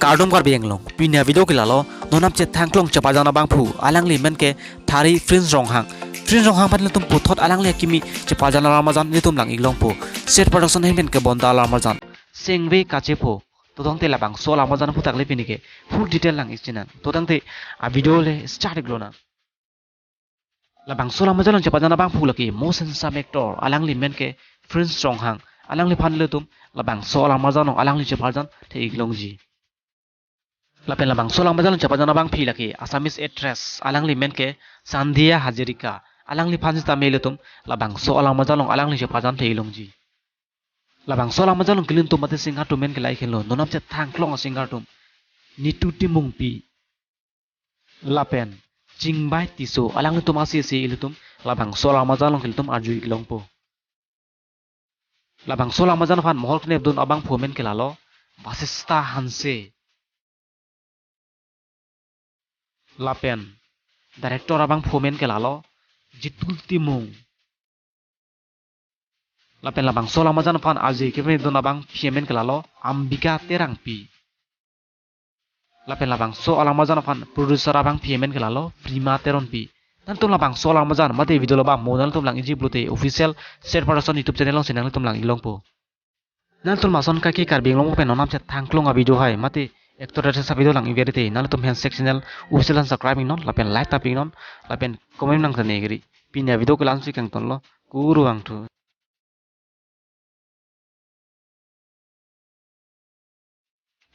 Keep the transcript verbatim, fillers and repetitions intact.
Kardom Karbi Anglong, pini avideo ke lalo, non namchet thangklong chepajan abangphu, alangli men ke Thari Prince Ronghang. Prince Ronghang aphan ilitum puthot alangli akimi chepajan alam ajan ilitum lang-ik longpo. Set production ahin pen kebonta alam ajan. Sengve kachepho. To tangte labangso alam ajan aphuthak le pini ke full detail lang-ik chinang. To tangte avideo le start-ik lonang. Labangso alam ajan along chepajan abangphu lake most handsome actor, alangli men ke Prince Ronghang. Alangliphan ilitum labangso alam ajan along alangli chepajan the-ik longji. Lapen labangso alam ajan along chepajan abangpi lake Assamese actress, alangli men ke Sandhya Hazarika. Alangliphan sitame ilitum labangso alam ajan along alangli chepajan the-ik longji. Labangso alam ajan along kelun atum mate singer atum men ke lahei henlo, non namchet thangklong asinger atum, Nitu Timungpi lapen Chingbai Tisso, alanglitum ase ase ilitum labangso alam ajan along ke ilitum arju-ik longpo. Labangso alam ajan aphan mohor kenepdun abangphu men ke lalo Vasistha Hanse. Lapen director abangphu men ke lalo Jitul Timung. Lapen labangso alam ajan aphan arje kepedun abangpi men ke lalo Ambika Terangpi. Lapen labangso alam ajan aphan producer abangpi men ke lalo Prima Teronpi. Nangtum labangso alam ajan mate video lo bang mo nangtum lang-ikji pulote official Set Production YouTube channel alongsi nangtum lang-ik longpo. Nangtum lason kaki Karbi Anglong pen non namchet thangklong avideo hai mate actor actress avideo lang-ik verite nangtum handshake channel official an subscribe-ik non lapen like tap-ik non lapen comment nang tane giri. Pini avideo ke la-ansi kangtonlo, kurvangthu.